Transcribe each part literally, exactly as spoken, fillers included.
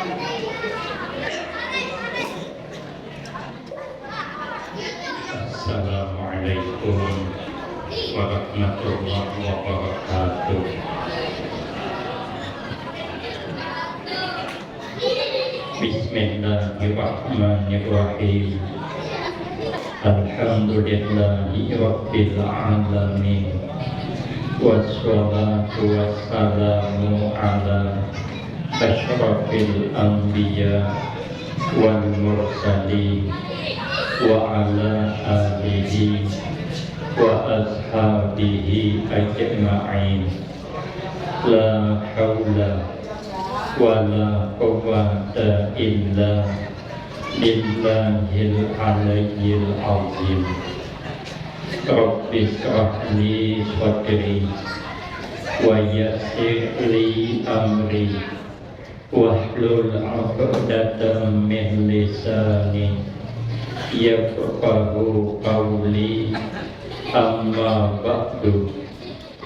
Assalamualaikum warahmatullahi wabarakatuh. Bismillahirrahmanirrahim. Alhamdulillahi rabbil alamin. Wassalatu wassalamu ala asyrafil anbiya wal mursalin wa ala alihi wa ashabihi ajma'in. La haula wa la quwwata illa billahil aliyyil azim. Rabbi shrah li sadri wa yassir li amri wahlul uqdatam min lisani yafqahu qawli. Amma ba'du,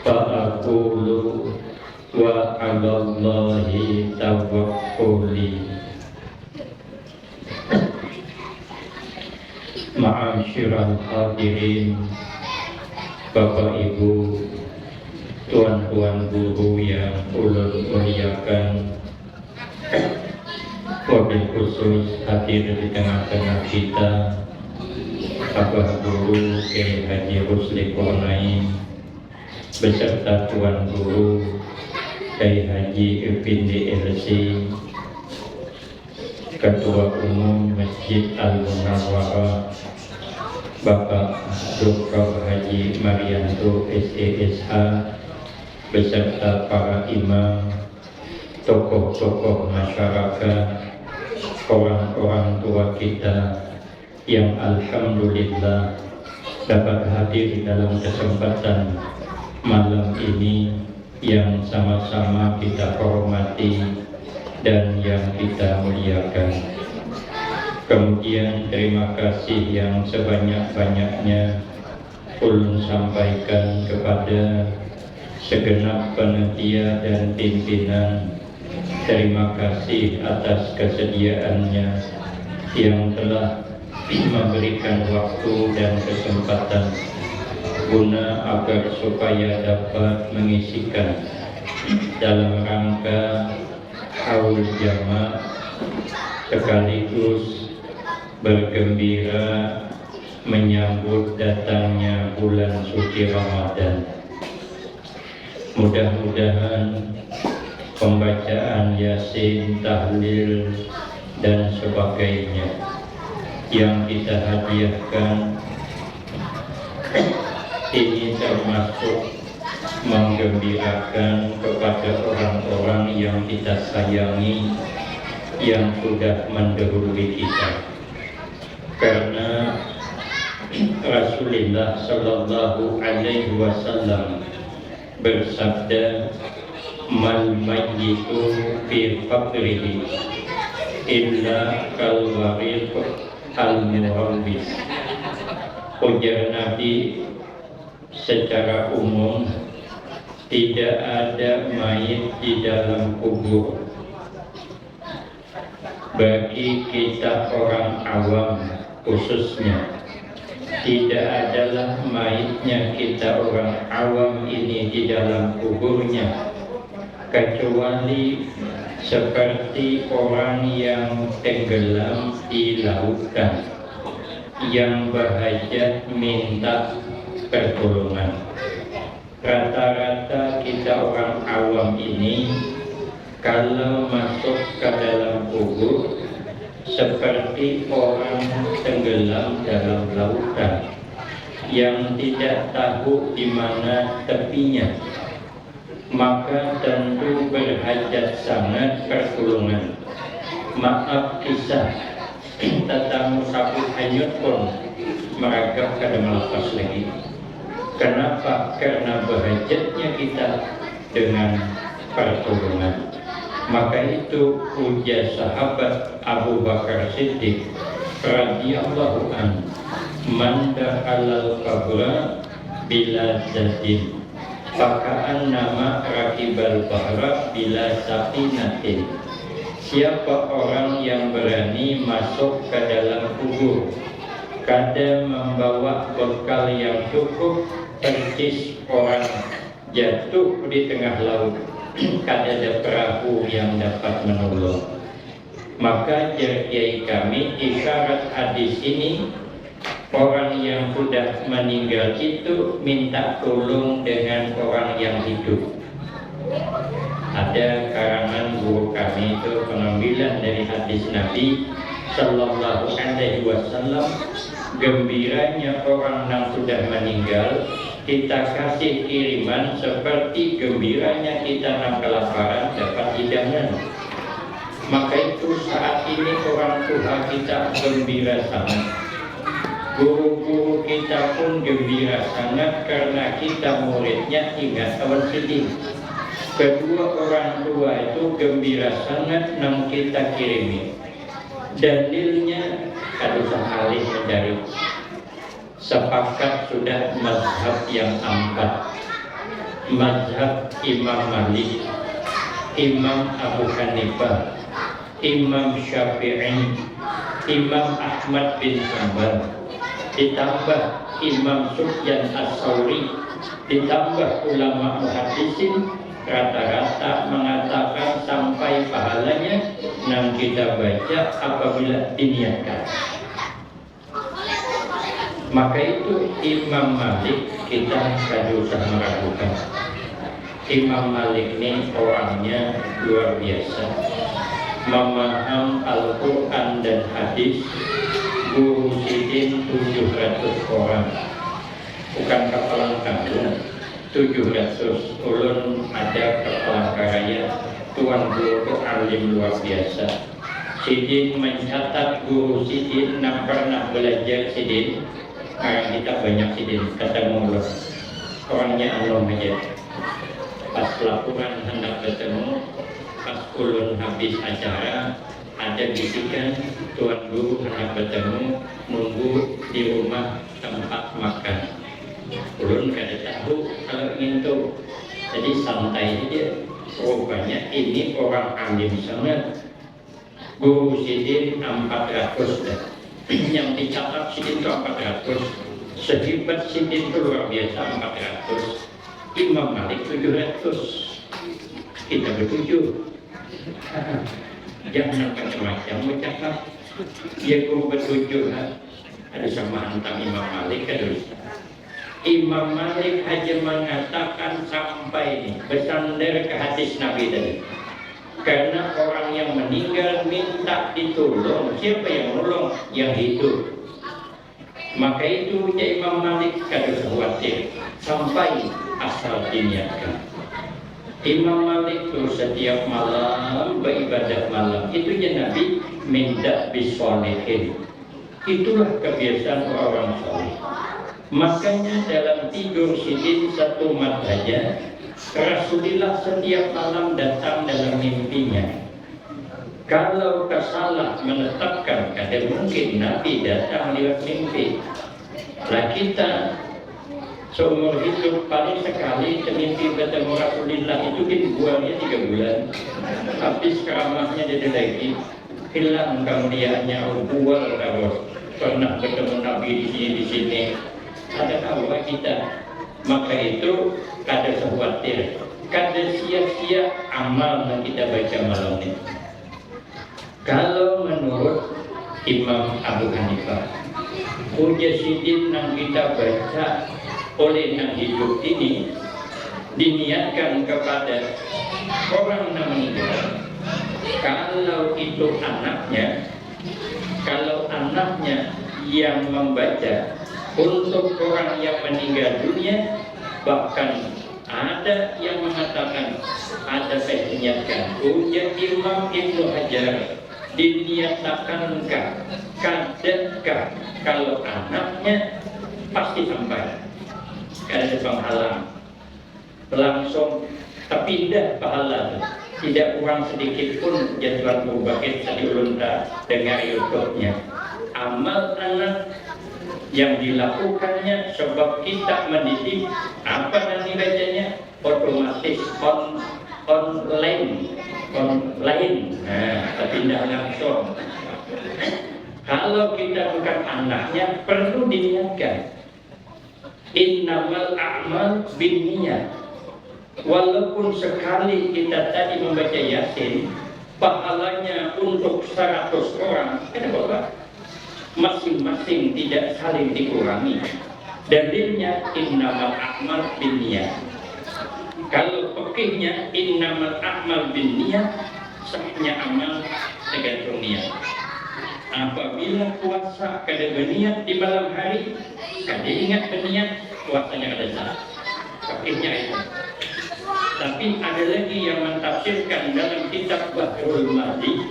fa aqulu wa 'alallahi tawakkuli. Ma'asyiral hadirin, Bapak Ibu, Tuan-tuan guru yang ulun muliakan, wabil khusus hadir di tengah-tengah kita, Abah Guru Kiai Haji Rusli Kurnain, beserta Tuan Guru Kiai Haji Effendi L C, Ketua Umum Masjid Al Munawwarah, Bapak Doktor Haji Marianto S E S H, beserta para imam, tokoh-tokoh masyarakat, orang-orang tua kita yang alhamdulillah dapat hadir dalam kesempatan malam ini yang sama-sama kita hormati dan yang kita muliakan. Kemudian, terima kasih yang sebanyak-banyaknya ulun sampaikan kepada segenap panitia dan pimpinan. Terima kasih atas kesediaannya yang telah memberikan waktu dan kesempatan guna agar supaya dapat mengisikan dalam rangka haul jamaah sekaligus bergembira menyambut datangnya bulan suci Ramadan. Mudah-mudahan pembacaan Yasin, tahlil, dan sebagainya yang kita hadiahkan ini termasuk menggembirakan kepada orang-orang yang kita sayangi yang sudah mendahului kita. Karena Rasulullah Shallallahu Alaihi Wasallam bersabda, "Mal mayyitu fi qabrihi illa kal wariq al murawwis." Ujar Nabi, secara umum tidak ada mayit di dalam kubur. Bagi kita orang awam khususnya, tidak adalah mayitnya kita orang awam ini di dalam kuburnya, kecuali seperti orang yang tenggelam di lautan, yang berhajat minta pertolongan. Rata-rata kita orang awam ini kalau masuk ke dalam kubur seperti orang tenggelam dalam lautan yang tidak tahu di mana tepinya, maka tentu berhajat sangat pertolongan. Maaf kisah, tatamu sabut hanyut pun maragak kada malapas lagi. Kenapa? Karena berhajatnya kita dengan pertolongan. Maka itu ujar sahabat Abu Bakar Siddiq radhiyallahu anhu, "Man dakhalal qabra bila zadin, faka'annama rakibal bahra bila safinatin." Siapa orang yang berani masuk ke dalam kubur, kada membawa bekal yang cukup, percis orang jatuh di tengah laut, kada ada perahu yang dapat menolong. Maka jar kiai kami, isyarat hadis ini, orang yang sudah meninggal itu minta tolong dengan orang yang hidup. Ada karangan guru kami itu pengambilan dari hadis Nabi Sallallahu Alaihi Wasallam, gembiranya orang yang sudah meninggal kita kasih kiriman seperti gembiranya kita yang kelaparan dapat hidangan. Maka itu saat ini orang tua kita gembira sangat. Guru-guru kita pun gembira sangat karena kita muridnya ingat awan sidin. Kedua orang tua itu gembira sangat nang kita kirimi. Dalilnya kada usah ngalih mencari. Sepakat sudah mazhab yang ampat. Mazhab Imam Malik, Imam Abu Hanifah, Imam Syafi'i, Imam Ahmad bin Hanbal, ditambah Imam Sufyan As-Sauri, ditambah ulama muhaddisin, rata-rata mengatakan sampai pahalanya nang kita baca apabila diniatkan. Maka itu Imam Malik kita kada usah meragukan. Imam Malik ni orangnya luar biasa. Memaham Al-Quran dan hadis, guru sidin tujuh ratus orang. Bukan kapalang tanggung, tujuh ratus. Ulun ada ke Palangkaraya, tuan guru tu alim luar biasa. Sidin mencatat guru sidin nang pernah belajar sidin, ngaran kita banyak sidin, ketemu ulun. Orangnya anom aja. Pas laporan hendak bertemu, pas ulun habis acara, ada bisikan, tuan guru hendak bertemu, nunggu di rumah tempat makan. Ulun kada tahu kalau ngintu, jadi santai aja. Rupanya ini orang alim sangat. Guru sidin ampat ratus dah. Yang dicatat sidin tu ampat ratus. Sehebat sidin tu luar biasa, ampat ratus. Imam Malik tujuh ratus. Kita bertujuh. Jangan macam-macam bercakap. Dia guru bertujuh lah. Ada sama hantam Imam Malik, aduh. Imam Malik haja mengatakan sampai ni, bersandar ke hadis Nabi tadi. Karena orang yang meninggal minta ditolong, siapa yang nolong? Yang hidup. Maka itu, ujar Imam Malik, kada usah khawatir, sampai asal diniatkan. Imam Malik tu setiap malam beribadah malam. Itu ja Nabi, minta bisolihin. Itulah kebiasaan orang-orang saleh. Makanya dalam tidur sidin satumat haja, Rasulillah setiap malam datang dalam mimpinya. Kalau tasalah menetapkan, kada mungkin Nabi datang liwat mimpi. Lah kita seumur hidup paling sekali temimpi bertemu Rasulillah itu gin bualnya tiga bulan. Habis karamahnya jadi lagi. Hilang kemuliaannya, bual tarus. Pernah bertemu Nabi di sini, di sini. Ada kawa kita. Maka itu kada usah khawatir. Kada sia-sia amal nang kita baca malam ni. Kalau menurut Imam Abu Hanifah, ujar sidin nang kita baca oleh nang hidup ini diniatkan kepada orang nang meninggal. Kalau itu anaknya, kalau anaknya yang membaca untuk orang yang meninggal dunia, bahkan ada yang mengatakan, ada saya niatkan, ujar Imam Ibnu Hajar, diniatakan kah, kada kah, kalau anaknya pasti sampai, kada ada penghalang. Langsung tapindah pahala tu. Tidak kurang sedikit pun, jadwal mubakit tadi ulun ta dengar YouTube-nya. Amal anak yang dilakukannya sebab kita mendidik, apa nang dibacanya, otomatis on online, online, nah, pindah langsung. Kalau kita bukan anaknya, perlu diniatkan. Innamal a'mal binniyat. Walaupun sekali kita tadi membaca Yasin, pahalanya untuk seratus orang, kada apa-apa. Masing-masing tidak saling dikurangi. Dalilnya, innamal a'mal binniyat. Kalau fikihnya, innamal a'mal binniyat, sahnya amal tergantung niat. Apabila puasa kada berniat di malam hari, kada ingat berniat, puasanya kada sah. Fikihnya itu. Tapi ada lagi yang mentafsirkan dalam kitab Bahrul Madi,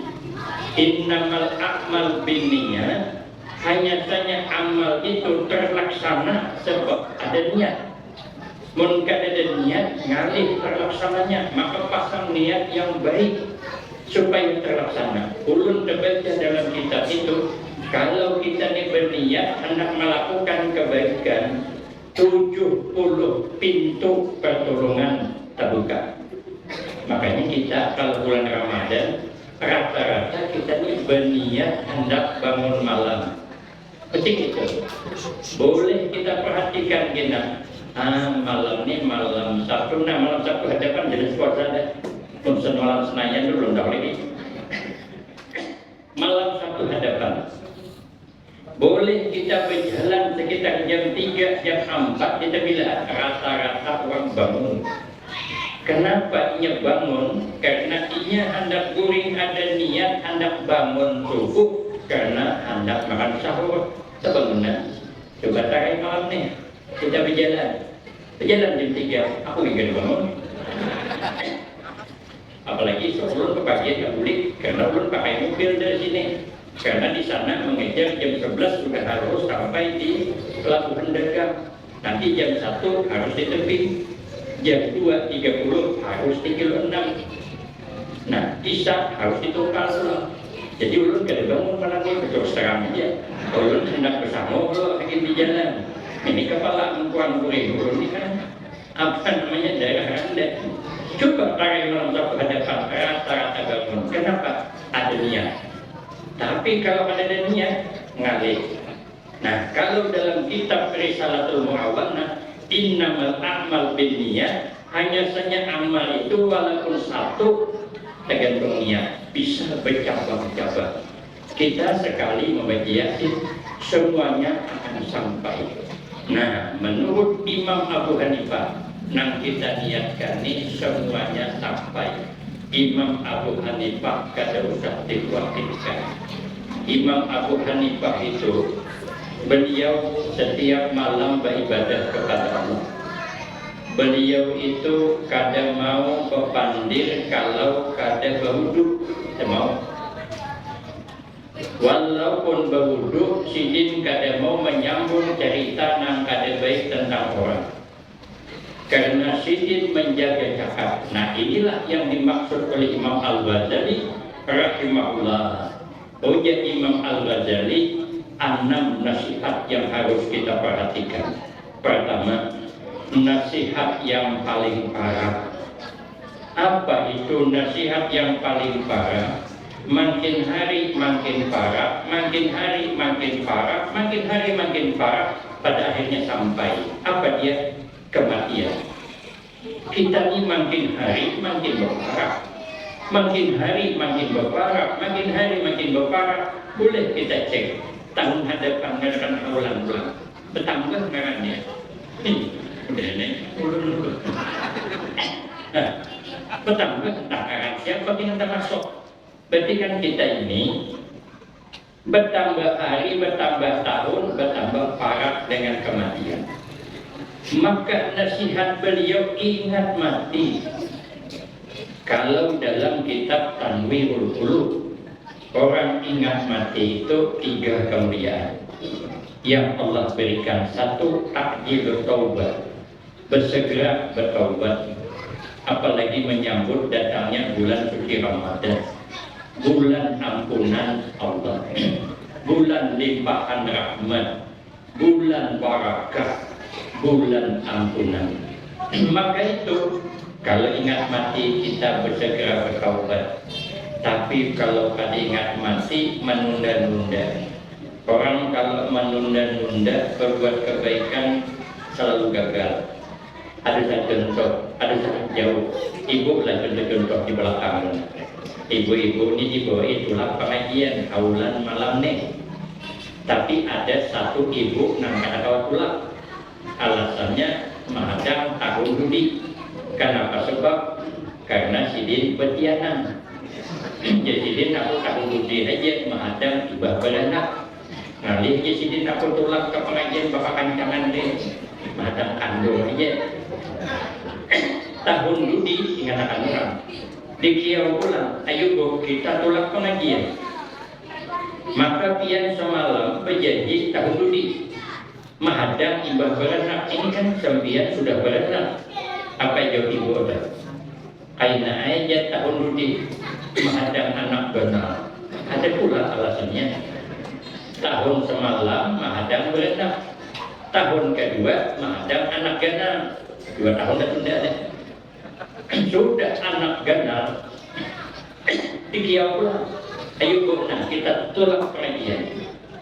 innamal a'mal binniyat, hanya saja amal itu terlaksana sebab ada niat. Mun kadada niat, ngalih terlaksananya, maka pasang niat yang baik supaya terlaksana. Ulun terbaca dalam kitab itu, kalau kita ni berniat hendak melakukan kebaikan, tujuh puluh pintu pertolongan terbuka. Makanya kita kalau bulan Ramadan, rata-rata kita ni berniat hendak bangun malam. Penting itu. Boleh kita perhatikan gina. Ah, malam ni malam Sabtu, nah, malam Sabtu hadapan jelas puasa dah. Mun sen malam Senayan tu belum tahu lagi. Malam Sabtu hadapan. Boleh kita berjalan sekitar jam tiga, jam empat, kita bila rata-rata orang bangun. Kenapa inya bangun? Karena inya handak guring ada niat handak bangun subuh karena handak makan sahur. Sebangunan. Coba tarai malam nih. Kita berjalan. Berjalan jam tiga. Aku juga bangun. Apalagi sebelum kepagian yang bulik karena ulun pakai mobil dari sini. Karena di sana mengejar jam sebelas sudah harus sampai di pelabuhan dagang. Nanti jam satu harus di tepi, jam dua tiga puluh harus di kilo enam. Nah, Isya harus di Tungkal pulang. Jadi ulun kada bangun malam ni, terus terang aja. Ulun hendak bersama lo lagi di jalan. Ini kepala empuan kuring ulun ni kan apa namanya daerah rendah. Coba tarai malam Sabtu hadapan rata-rata bangun. Kenapa? Ada niat. Tapi kalau ada niat, ngalih. Nah, kalau dalam kitab Risalatul Muawanah, innamal a'mal bin niat, hanya saja amal itu walaupun satu tergantung niat, bisa bercabang-cabang. Kita sekali membaca Yasin, semuanya akan sampai. Nah, menurut Imam Abu Hanifah, nang kita niatkan ni semuanya sampai. Imam Abu Hanifah kada usah dikhawatirkan. Imam Abu Hanifah itu, beliau setiap malam beribadah kepada Allah. Beliau itu kada mau bepandir kalau kada bawudu, kada mau. Walaupun bawudu, sidin kada mau menyambung cerita nang kada baik tentang orang. Karena sidin menjaga cakap. Nah, inilah yang dimaksud oleh Imam Al-Ghazali rahimahullah. Ujar Imam Al-Ghazali, enam nasihat yang harus kita perhatikan. Pertama, nasihat yang paling parah. Apa itu nasihat yang paling parah? Makin hari makin parah, makin hari makin parah, makin hari makin parah, pada akhirnya sampai. Apa dia? Kematian. Kita ni makin hari makin beparak, makin hari makin beparak, makin hari makin beparak. Boleh kita cek tahun hadapan ngaran ulang-ulang, bertambah ngarannya. Nih, udah nih, ulun dulu. Nah, bertambah entah ngaran siapa kita masuk. Berarti kan kita ini bertambah hari, bertambah tahun, bertambah parak dengan kematian. Maka nasihat beliau ingat mati. Kalau dalam kitab Tanwirul Qulub, orang ingat mati itu tiga kemuliaan yang Allah berikan. Satu, takjil taubat, bersegera bertaubat, apalagi menyambut datangnya bulan suci Ramadan, bulan ampunan Allah, bulan limpahan rahmat, bulan barakah, bulan ampunan. Maka itu, Kalau ingat mati, kita bersegera bertaubat. Tapi kalau kada ingat mati, menunda-nunda. Orang kalau menunda-nunda berbuat kebaikan selalu gagal. Ada satu contoh, ada satu jauh. Ibu lah contoh-contoh di belakang. Ibu-ibu ni dibawa itulah pengajian, aulan malam nih. Tapi ada satu ibu nang kada kawa tulak. Alasannya mahadang tahun dudi. Kanapa sebab? Karena sidin betianan. Jadi sidin aku tahun dudi aja mahadang imbah beranak. Ngalih aja sidin aku tulak ke pengajian bapakancangan deh. Mahadang kandung aja. Tahun dudi ingatakan orang. Dikiau pulang, ayo bu kita tulak pengajian. Maka pian semalam berjanji tahun dudi. Mahadang imbah beranak, ini kan sampiyan sudah beranak. Apa jawab ibu ada? Kaina aja tahun dudi mahadang anak ganal. Ada pula alasannya. Tahun semalam mahadang beranak. Tahun kedua mahadang anak ganal. Dua tahun dah tunda dah. Sudah anak ganal, dikiau pulang. Ayo bu, nah kita tulak pengajian.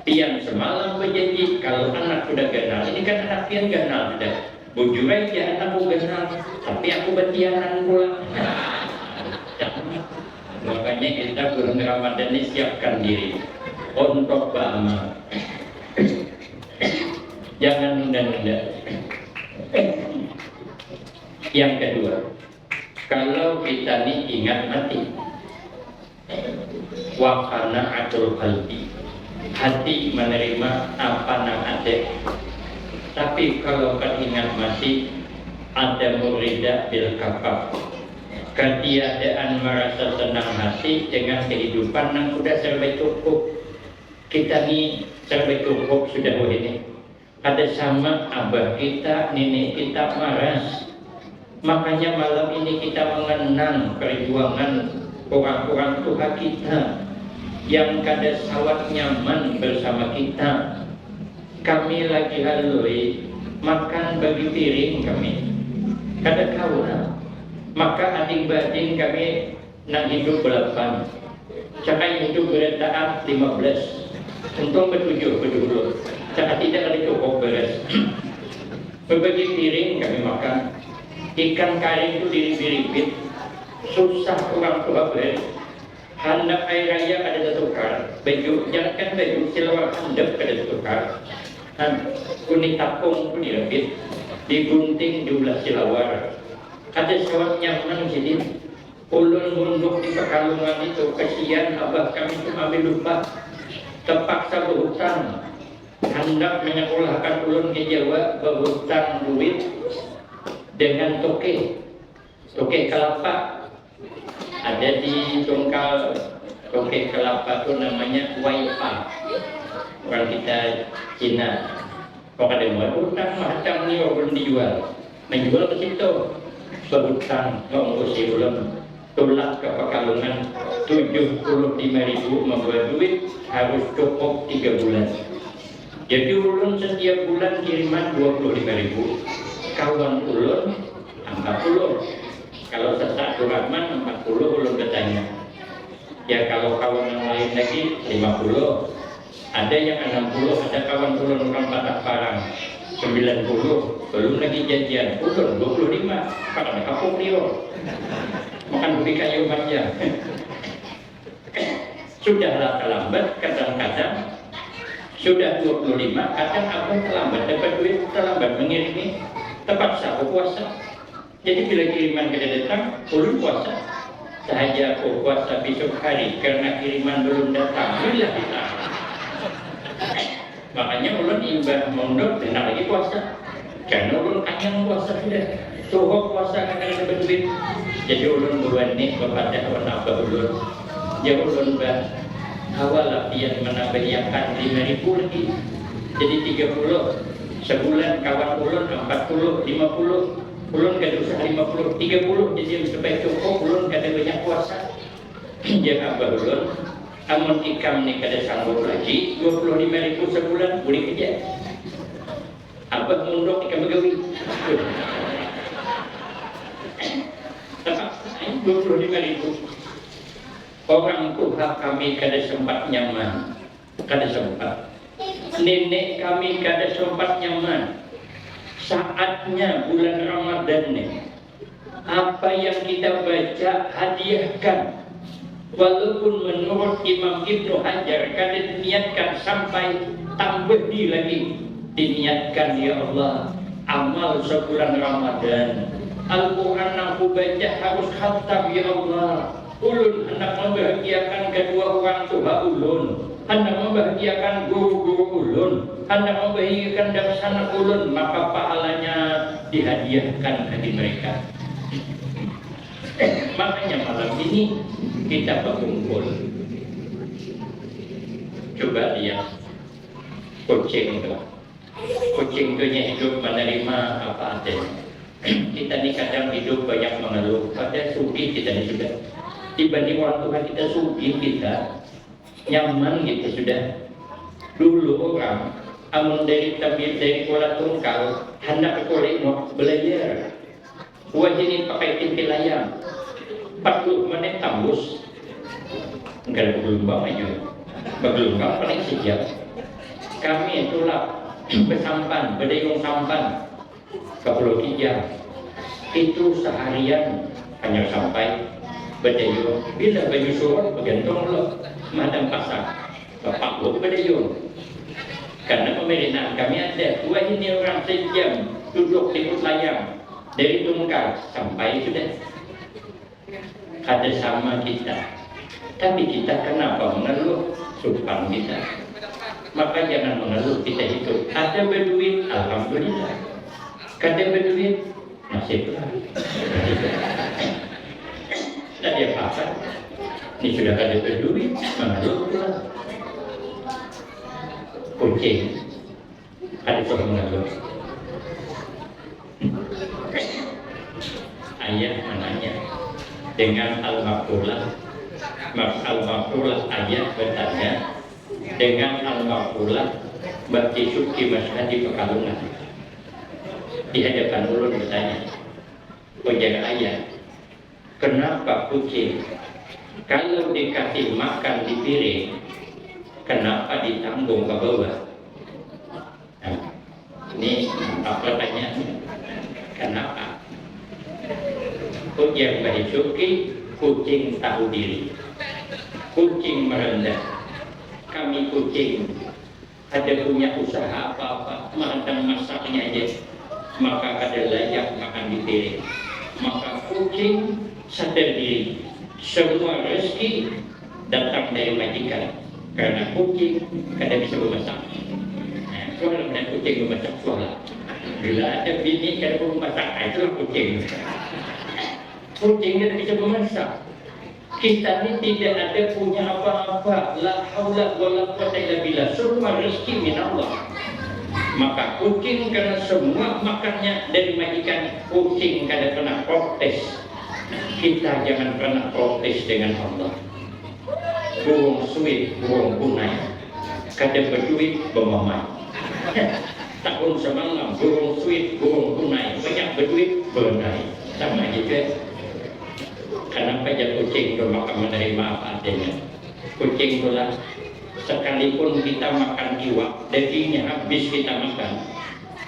Pian semalam berjanji kalau anak sudah ganal, ini kan anak pian ganal sudah. Bujur aja anakku ganal, tapi aku betianan pulang. Makanya kita bulan Ramadan ini siapkan diri untuk beramal. Jangan nunda-nunda. Yang kedua, kalau kita ni ingat mati, wakana atul kalbi, hati menerima apa nang ada. Tapi kalau kan ingat mati, ada murida bil kapap, ketiadaan merasa senang hati dengan kehidupan yang sudah serba cukup. Kita ni serba cukup sudah ini. Kada sama abah kita, nini kita maras. Makanya malam ini kita mengenang perjuangan orang-orang tua kita yang kada sawat nyaman bersama kita. Kami lagi halui makan bagi piring kami. Kada kawa. Maka ading bading kami nang hidup belapan. Cakap hidup berataan lima belas. Untung betujuh bedulur. Cakap tidak ada cukup beres. Berbagi piring kami makan. Ikan kari itu diribit-ribit. Susah orang tua beri. Handap air raya kada tertukar. Baju, jangankan baju, silawar handap kada tertukar. Kuning tapung pun dirabit. Digunting jumlah silawar. Ada sawat nyaman jadi. Ulun hunduk di Pekalongan itu, kesian abah kami tu ambil upah, terpaksa berhutang, handak menyekolahakan ulun ke Jawa, berhutang duit dengan toke, toke kelapa. Ada di Tungkal toke kelapa tu namanya waipa, orang kita Cina. Kok ada muat hutang mahacang ni, ulun dijual. Menjual ke situ. Berhutang, nggak ngurusi ulun. Tulak ke Pekalongan, tujuh puluh lima ribu membawa duit harus cukup tiga bulan. Jadi ulun setiap bulan kiriman dua puluh lima ribu. Kawan ulun empat puluh. Kalau sesak Abdurrahman empat puluh ulun bertanya. Ya kalau kawan yang lain lagi lima puluh. Ada yang enam puluh, ada kawan ulun orang Patah Parang, sembilan puluh, belum lagi jajan, ulun dua puluh lima, pakai kapuk liur, makan ubi kayu manja. Sudahlah terlambat, kadang-kadang sudah dua puluh lima, kadang abah terlambat dapat duit, terlambat mengiringi, terpaksa berpuasa. Jadi bila kiriman kada datang, ulun puasa. Sahaja aku puasa besok hari karena kiriman belum datang. Bila kita. Makanya ulun imbah mondok benar lagi puasa. Karena ulun kanyang puasa sudah. Tuh puasa kada ada berduit. Jadi ulun buruan nih kepada kawan abah ulun. Ya ulun bah, kawalah pian menambahiakan lima ribu lagi. Jadi tiga puluh. Sebulan kawan ulun empat puluh, lima puluh. Ulun kada usah lima puluh, tiga puluh jadi supaya cukup ulun kada banyak puasa. Jar abah ulun, amun ikam ni kada sanggup lagi, dua puluh lima ribu sebulan bulik aja. Abah munduk ikam begawi. Dua puluh lima ribu. Orang tuha kami kada sempat nyaman, kada sempat. Nenek kami kada sempat nyaman. Saatnya bulan Ramadan nih, apa yang kita baca, hadiahkan. Walaupun menurut Imam Ibnu Hajar kada diniatkan sampai, tambahi lagi, diniatkan, ya Allah, amal sebulan Ramadan, Al-Quran nang kubaca harus khatam, ya Allah. Ulun handak membahagiakan kedua orang tua ulun, handak membahagiakan guru-guru ulun, handak membahagiakan dangsanak ulun, maka pahalanya dihadiahkan bagi mereka. Makanya malam ini kita berkumpul. Coba lihat kucing tu. Kucing tu nya hidup menerima apa adanya. Kita ni kadang hidup banyak mengeluh, pada sugih kita ni sudah. Dibanding orang tua kita sugih kita, nyaman kita sudah. Dulu orang, amun dari Tabi-, dari Kuala Tungkal, handak ke Kuala Inuk, belayar. Wahini pakai timpi layang. Empat puluh menit tambus. Kada bergelombang aja. Bergelombang paling sejam. Kami tulak besampan, bedayung sampan ke Pulau Kijang. Itu seharian hanyar sampai bedayung. Bila banyu surut, begantung lo mahadang pasar. Bapanggung bedayung. Karena pemerintahan kami ada. Wahini orang sejam duduk di layang. Dari Tungkal sampai sudah. Kada sama kita. Tapi kita kenapa mengeluh? Supan kita. Maka jangan mengeluh kita hidup. Ada berduit, alhamdulillah. Kada berduit, nasib lah. Tidak ada apa-apa. Ini sudah kada berduit, mengeluh pula. Kucing. Kada suah mengeluh. Ayah menanya dengan al-maqtulah. Mak-, al-maqtulah ayah bertanya dengan al-maqtulah Mbak Cisuk di Masjid di Pekalongan. Di hadapan ulun bertanya. Ujar ayah, kenapa kucing kalau dikasih makan di piring, kenapa ditanggung ke bawah? Nah, ini mantap pertanyaan. Kenapa? Ujar Mbah Isuki, kucing tahu diri. Kucing merendah. Kami kucing kada punya usaha apa-apa, mahadang masaknya aja. Maka kada layak makan di piring. Maka kucing sadar diri. Semua rezeki datang dari majikan. Karena kucing kada bisa memasak. Nah, suah lah, kucing memasak, suah lah. Bila ada bini kada mau memasak, nah, itulah kucing. Kucing kada bisa memasak. Kita ni tidak ada punya apa-apa, la haula wala quwata illa billah, semua rezeki minallah. Maka kucing karena semua makannya dari majikan, kucing kada pernah protes. Kita jangan pernah protes dengan Allah. Burung suit, burung punai, kada berduit, bemamai. Tahun semalam, burung suit, burung punai, banyak berduit, benai. Sama juga. Kenapa aja kucing tu maka menerima apa adanya? Kucing tulah, sekalipun kita makan iwak, dagingnya habis kita makan,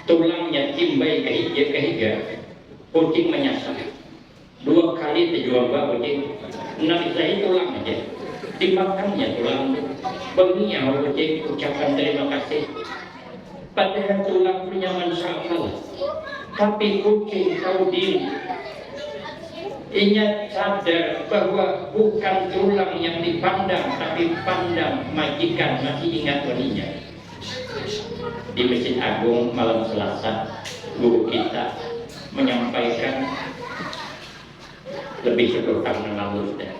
tulangnya timbai ke hija, ke higa, kucing menyasar. Dua kali tejual ba kucing. Nah, saya tulang aja. Dimakannya tulang tu. Bengiau kucing ucapan terima kasih. Padahal tulang tu nyaman sakali. Tapi kucing tahu diri. Inya sadar bahwa bukan tulang yang dipandang, tapi pandang majikan masih ingat waninya. Di Masjid Agung malam Selasa, guru kita menyampaikan, lebih syukur karena lalu sudah.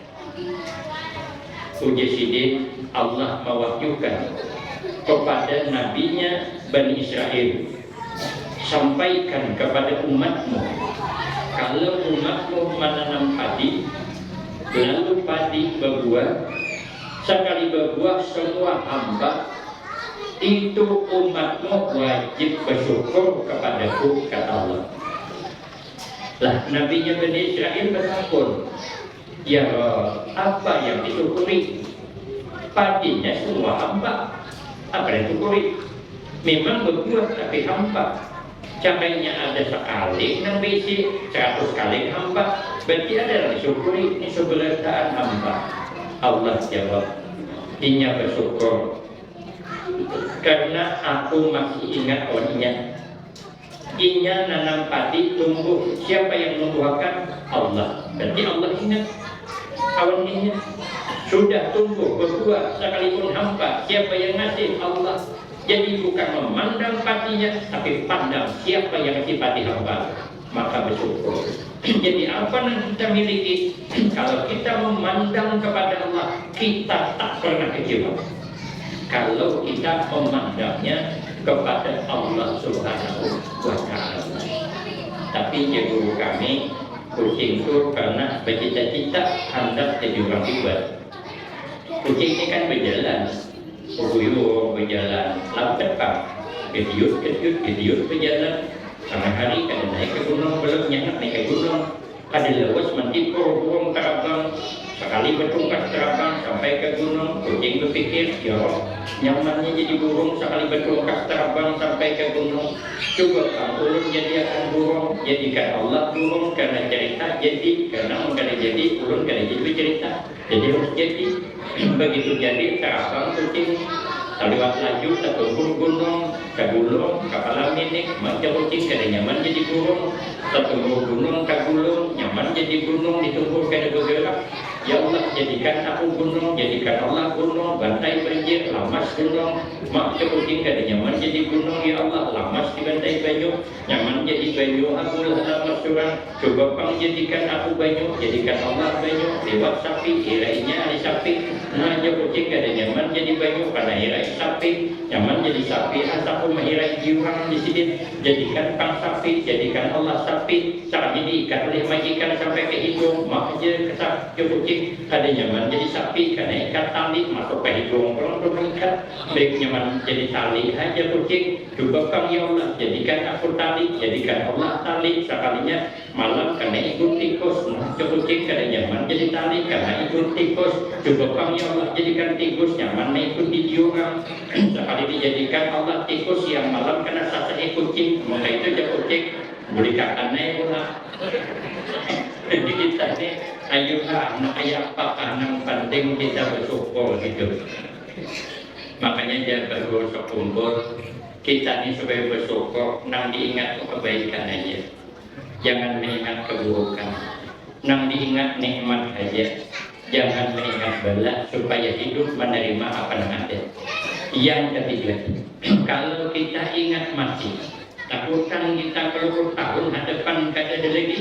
Uji sidin, Allah mewahyukan kepada nabinya Bani Israel, sampaikan kepada umatmu, kalau umatmu menanam padi, lalu padi berbuah, sekali berbuah semua hamba, itu umatmu wajib bersyukur kepadaku, kata Allah. Lah, nabinya Bani Israel bertakun, Ya Rob, apa yang disyukuri? Padinya semua hampa. Apa yang disyukuri? Memang berbuah tapi hampa. Cangkainya ada sekali nang berisi, seratus kali hampa. Berarti ada yang disyukuri, ini seberataan hampa. Allah jawab, inya bersyukur karena aku masih ingat awan inya. Inya nanam padi tumbuh, siapa yang numbuhakan? Allah. Berarti Allah ingat awan inya. Sudah tumbuh, berbuah, sekalipun hampa, siapa yang ngasih? Allah. Jadi bukan memandang padinya, tapi pandang siapa yang ngasih padi hampa. Maka bersyukur. Jadi apa yang kita miliki, kalau kita memandang kepada Allah, kita tak pernah kecewa. Kalau kita memandangnya kepada Allah Subhanahu wa Ta'ala. Tapi ya guru kami, Kucing tu pernah bercita-cita handak jadi orang hebat. Kucing ni kan berjalan, beguyur berjalan, lambat pang, gediut gediut gediut berjalan. Tangah hari kada naik ke gunung, belum nyanak naik ke gunung. Kada lawas mantikur burung tarabang, sakali batungkas tarabang sampai ka gunung, kucing bapikir, ya Rob, nyamannya jadi burung sakali batungkas tarabang sampai ka gunung. Cuba pang ulun jadiakan burung, jadikan Allah burung, karena carita jadi, karena mun kada jadi, ulun kada jadi bacarita. Jadi harus jadi. Begitu jadi, tarabang kucing, taliwat laju, tatumbur gunung, tagulung, kapala minik, mak jar kucing kada nyaman jadi burung, tatumbur gunung, tagulung, nyaman jadi gunung, ditumbur kada bagerak. Ya Allah, jadikan aku gunung, jadikan Allah gunung, bantai banjir, lamas gunung, mak jar kucing kada nyaman jadi gunung, ya Allah, lamas dibantai banyu, nyaman jadi banyu, aku lah lamas surang. Cuba pang jadikan aku banyu, jadikan Allah banyu, liwat sapi, hirai nya ari sapi. Nah, jar kucing kada nyaman jadi banyu, karena hirai sapi, nyaman jadi sapi, asa aku mahirai urang di sidin, jadikan pang sapi, jadikan Allah sapi, sakali diikat oleh majikan sampai ke hidung, mak jar kata jar kucing, kada nyaman jadi sapi, karena ikat tali, masuk ke hidung, pulang tu mengikat, baik nyaman jadi tali, ha jar kucing, cuba pang ya Allah, jadikan aku tali, jadikan Allah tali, sakalinya malam kena ikut tikus, nah, jar kucing kada nyaman jadi tali, kena ikut tikus, cuba pang ya Allah jadikan tikus nyaman mengikut di urang, sakali dijadikan Allah tikus yang malam kena sasahi kucing, maka itu jar kucing, bulik akan ai pulang. Jadi kita ni, ayu ha, nang kaya apa kah, nang penting kita bersyukur hidup. Makanya jar baguru sekumpul, kita ni supaya bersyukur, nang diingat tu kebaikan aja. Jangan mengingat keburukan. Nang diingat nikmat haja. Jangan mengingat bala, supaya hidup menerima apa nang ada. Yang ketiga, kalau kita ingat mati, takutan kita kelukur tahun hadapan kada ada lagi,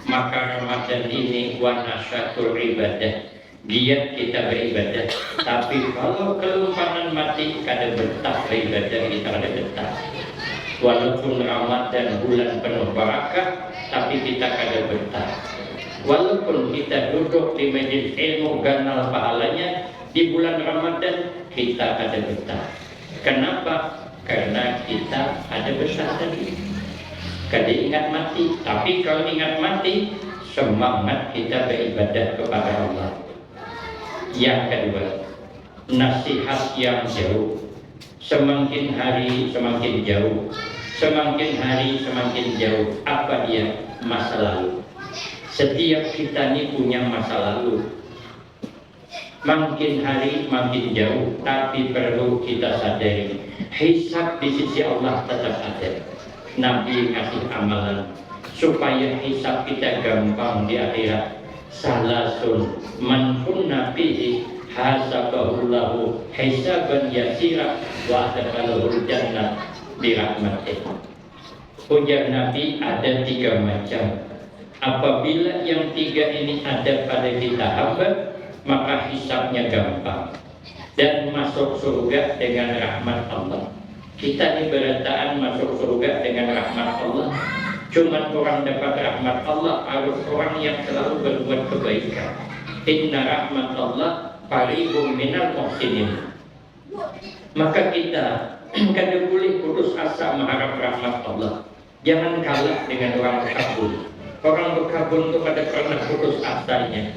maka Ramadan ini wa nasyatul ibadah. Giat kita beribadah, tapi kalau kelumpanan mati, kada betah beribadah, kita kada betah. Walaupun Ramadan bulan penuh barakah, tapi kita kada betah. Walaupun kita duduk di majelis ilmu ganal pahalanya di bulan Ramadan, kita kada betah. Kenapa? Karena kita kada betah tadi. Kada ingat mati. Tapi kalau ingat mati, semangat kita beribadah kepada Allah. Yang kedua, nasihat yang jauh. Semakin hari semakin jauh, semakin hari semakin jauh. Apa dia? Masa lalu. Setiap kita ni punya masa lalu. Makin hari makin jauh, tapi perlu kita sadari, hisab di sisi Allah tetap ada. Nabi ngasih amalan supaya hisab kita gampang di akhirat. Salasun man kunna fihi hasabahullahu hisaban yasira wa adkhalahul jannah birahmatih. Ujar Nabi, ada tiga macam. Apabila yang tiga ini ada pada kita hamba, maka hisabnya gampang dan masuk surga dengan rahmat Allah. Kita ni berataan masuk surga dengan rahmat Allah. Cuman orang dapat rahmat Allah harus orang yang selalu berbuat kebaikan. Inna rahmat Allah qaribum minal muhsinin. Maka kita kada boleh putus asa mengharap rahmat Allah. Jangan kalah dengan orang berkabun. Orang berkabun tu kada pernah putus asanya.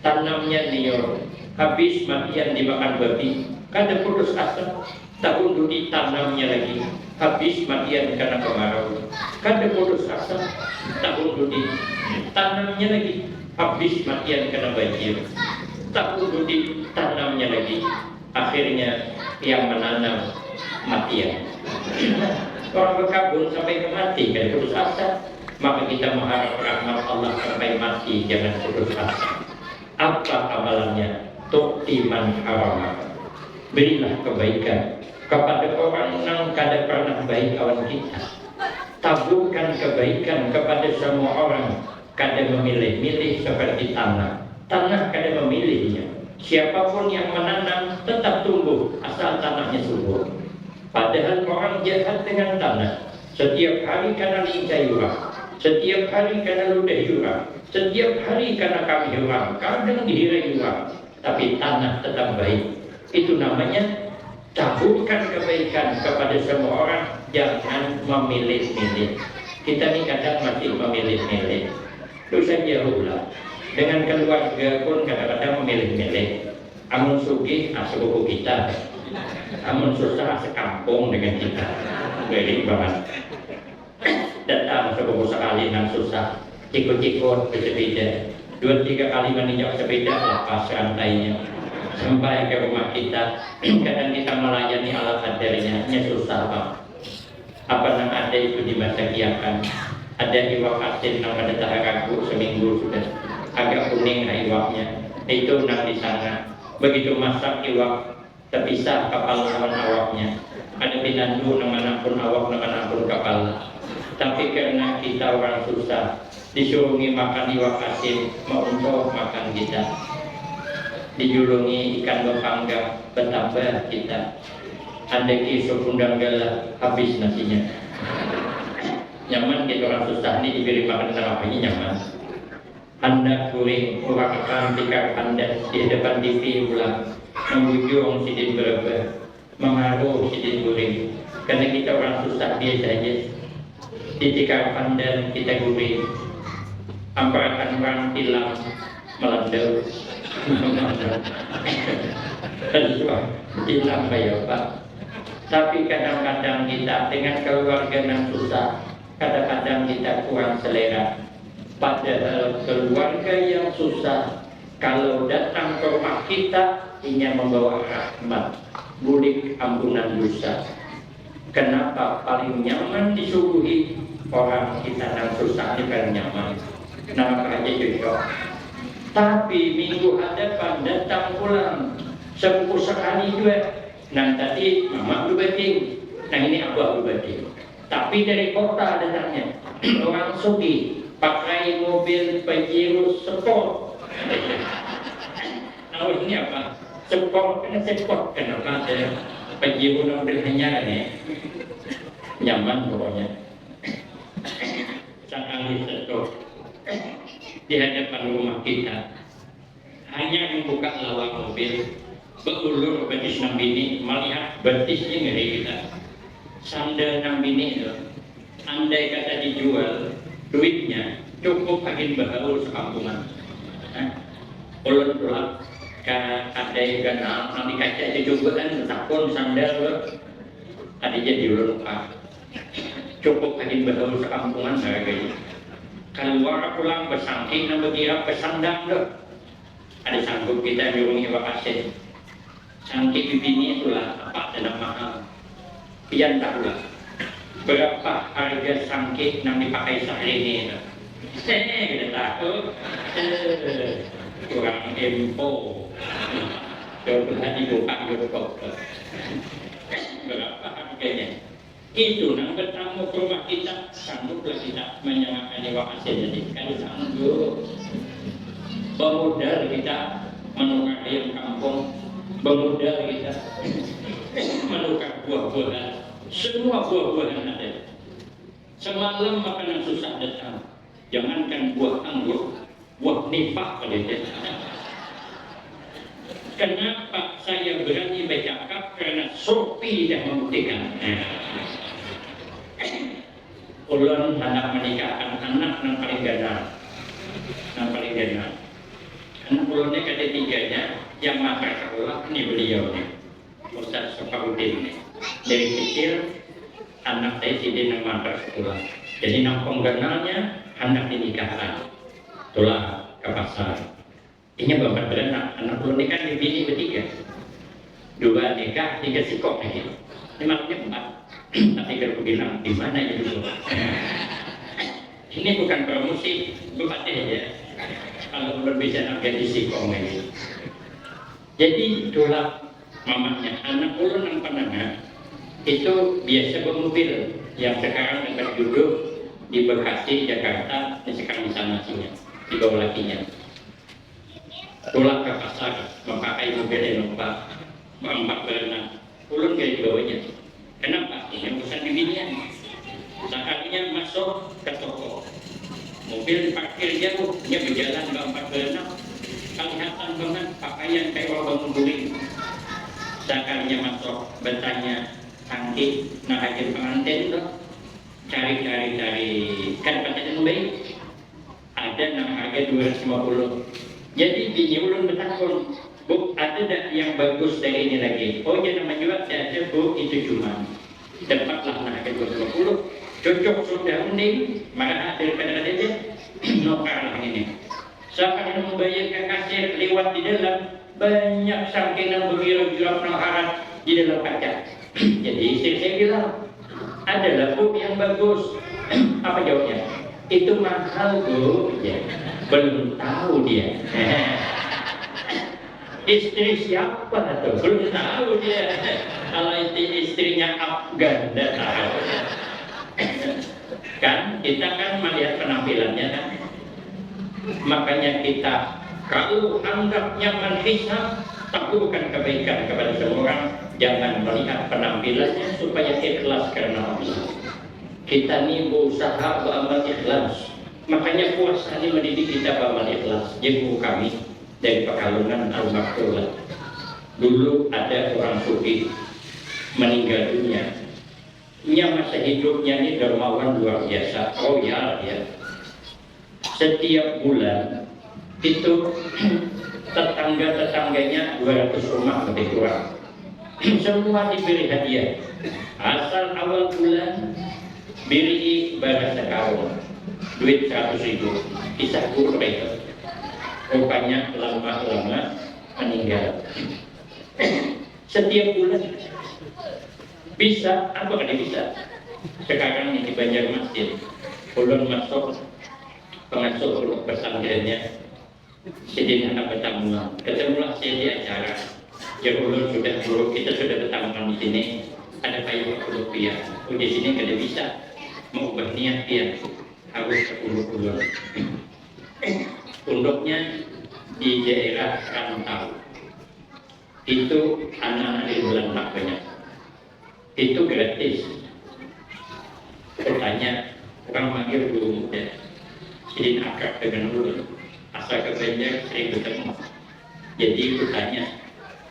Tanamnya liur, habis matian dimakan babi, kada putus asa, tahun dudi tanamnya lagi, habis matian kena kemarau, kada putus asa, tahun dudi tanamnya lagi, habis matian kena banjir, tahun dudi tanamnya lagi, akhirnya yang menanam matian. Orang berkabun sampai ke mati kada putus asa, maka kita mengharap rahmat Allah sampai mati jangan putus asa. Apa amalannya? Tu'ti man haramaka. Berilah kebaikan kepada orang nang kada pernah baik awan kita. Taburkan kebaikan kepada semua orang, kada memilih-milih seperti tanah. Tanah kada memilihnya. Siapapun yang menanam tetap tumbuh asal tanahnya subur. Padahal orang jahat dengan tanah, setiap hari kana lincah yurang, setiap hari kana ludah yurang, setiap hari kana kamih yurang, kadang dihira yurang, tapi tanah tetap baik. Itu namanya taburkan kebaikan kepada semua orang, jangan memilih-milih. Kita ni kadang masih memilih-milih. Dosa jauh lah. Dengan keluarga pun kadang-kadang memilih-milih. Amun sugih, ah, sepupu kita. Amun susah, ah, sekampung dengan kita. Beri banget. Datang sepupu sekali nang susah, cikut-cikut bersepeda. Dua tiga kali menginjak sepeda, lepas rantainya. Sampai ke rumah kita, kadang kita melayani ala kadarnya, hanya susah, Pak. Apa nang ada itu dimasakiakan. Ada iwak asin nang kada taharagu seminggu sudah. Agak kuning lah iwaknya. Itu nang di sana. Begitu masak iwak, tepisah kapala lawan awaknya. Kada pinandu nang mana pun awak, nang mana pun kapala. Tapi karena kita orang susah, disurungi makan iwak asin, mauntoh makan kita. Dijulungi ikan bapanggang, batambah kita. Andaki sup undang galah, habis nasinya. Nyaman kita orang susah ni diberi makan nang apa ni nyaman. Handak guring, urakakan tikar pandan di hadapan T V pulang, mambujung sidin berabah, mangaruh sidin guring. Karena kita orang susah biasa aja. Di tikar pandan kita guring, amparakan urang tilam melandau. Aduh, tilam kaya apa? Tapi kadang-kadang kita dengan keluarga nang susah, kadang-kadang kita kurang selera. Padahal keluarga yang susah, kalau datang ke rumah kita, inya membawa rahmat, bulik ampunan dosa. Kenapa paling nyaman disuguhi orang kita nang susah ni paling nyaman? Nang apa aja cocok. Tapi minggu hadapan datang pulang sepupu sekali jua. Nang tadi mama bebating, nang ini abah bebating. Tapi dari kota datangnya, orang sugih, pakai mobil Pajero Sport. Nah, ini apa? Sport kena sport, kenapa ada Pajero nang mobil hanyar ni? Nyaman pokoknya. Sakali setruk di hadapan rumah kita, hanya membuka lawang mobil, beulur batis nang bini, melihat batisnya ngeri kita. Sandal nang bini tu, andai kata dijual, duitnya cukup agin bahaul sekampungan. Nah, ulun tulak ka kadai ganal nang di kaca cucubaan, takun sandal tu. Tadi jadi ulun tukar. Cukup agin bahaul sekampungan harganya. Kaluar pulang besangki nang bekirap besandang tu. Ada sanggup kita nyurung iwak asin. Sangki bibini itulah apa dan mahal. Pian tahulah berapa harga sangki nang dipakai Syahrini itu? Eh, kita tahu. Eh, kurang info. Coba dibuka YouTube. Berapa harganya? Itu nang bertamu ke rumah kita, sangguplah kita menyengakan iwak asin tadi. Kada sanggup. Bemodal kita menukar ayam kampung, bemodal kita menukar buah-buahan. Semua buah-buahan ada. Semalam makanan susah datang. Jangankan buah anggur, buah nifak ada. Kenapa saya berani bercakap? Karena Shopee dah membuktikan. Ulun hendak menikahkan anak nang paling ganal, nang paling ganal. Anak ulun ni kada tiganya yang maantar sakulah ni beliau ni, Ustaz Safaruddin ni. Dari kecil anak saya sidin nang maantar sakulah. Jadi nang pengganalnya handak dinikahakan. Tulah ka pasar. Inya baempat beranak, anak ulun ni kan bibini betiga. Dua nikah, tiga sikok lagi. Ini malamnya empat. Tapi kalau bilang di mana itu? Ini bukan promosi, bukan ya. Kalau ulun bisa nang gaji sikong lagi. Jadi itulah mamanya anak ulun nang pananga itu biasa bamobil yang sekarang dapat duduk di Bekasi, Jakarta, misalkan di sana sini, di bawah lakinya. Tulak ka pasar mapakai mobil Innova, baampat beranak. Ulun gaya dibawanya. Kenapa? Inya urusan bibinian. Sakalinya masuk ka toko, mobil diparkir jauh, inya bajalan baampat beranak. Kalihatan bangat pakaian kaya urang bangun guring. Sakalinya masuk, batanya, "Tangki, nah haja pangantin tu?" Cari, cari, cari, kada dapat nang baik. Ada nang harga dua ratus lima puluh. Jadi bini ulun batakun, "Bu, ada dak yang bagus dari ini lagi?" "Oh, jangan menjual, ada, Bu, itu cuma." Dapatlah nang harga dua ratus lima puluh. Cocok sudah mending, marah daripada kadada. Nukar lah ini. Sakalinya membayar ka kasir, liwat di dalam, banyak sangkinan bagirang-girang nang harat di dalam kaca. Jadi istri saya bilang, "Adalah, Bu, yang bagus." Apa jawabnya? "Itu mahal, Bu." Ya. Belum tahu dia. Istri siapa tuh? Belum tahu dia. Kalau itu istrinya Afgan, tidak tahu. Kan kita kan melihat penampilannya kan. Makanya kita kalau hendak nyaman hisab, taburkan kebaikan kepada semua orang, jangan melihat penampilannya supaya ikhlas karena Allah. Kita ni berusaha beramal ikhlas. Makanya puasa ni mendidik kita beramal ikhlas. Jadi guru kami dari Pekalongan almarhum lah. Dulu ada orang sugih meninggal dunia. Nya masa hidupnya ni dermawan luar biasa, royal ya. Setiap bulan itu tetangga-tetangganya dua ratus rumah lebih kurang. Semua diberi hadiah. Asal awal bulan biri bara sekarung duit seratus ribu. Kisah guru itu. Rupanya lama-lama meninggal. Setiap bulan bisa, apa kada bisa? Sekarang ini di Banjarmasin, ulun masuk pengasuh pondok pesantrennya, sidin handak batamuan. Ketemulah saya di acara. Jar ulun, "Sudah, Guru, kita sudah batamuan di sini. Ada payah aku rupiah." "Oh, di sini kada bisa. Maubah niat pian. Harus ke pondok ulun." Pondoknya di daerah rantau. Itu anak-anak di bulan tak banyak. Itu gratis. Kutanya, urang manggil guru muda. Sidin akrab dengan ulun. Asa ka Banjar sering betemu. Jadi kutanya,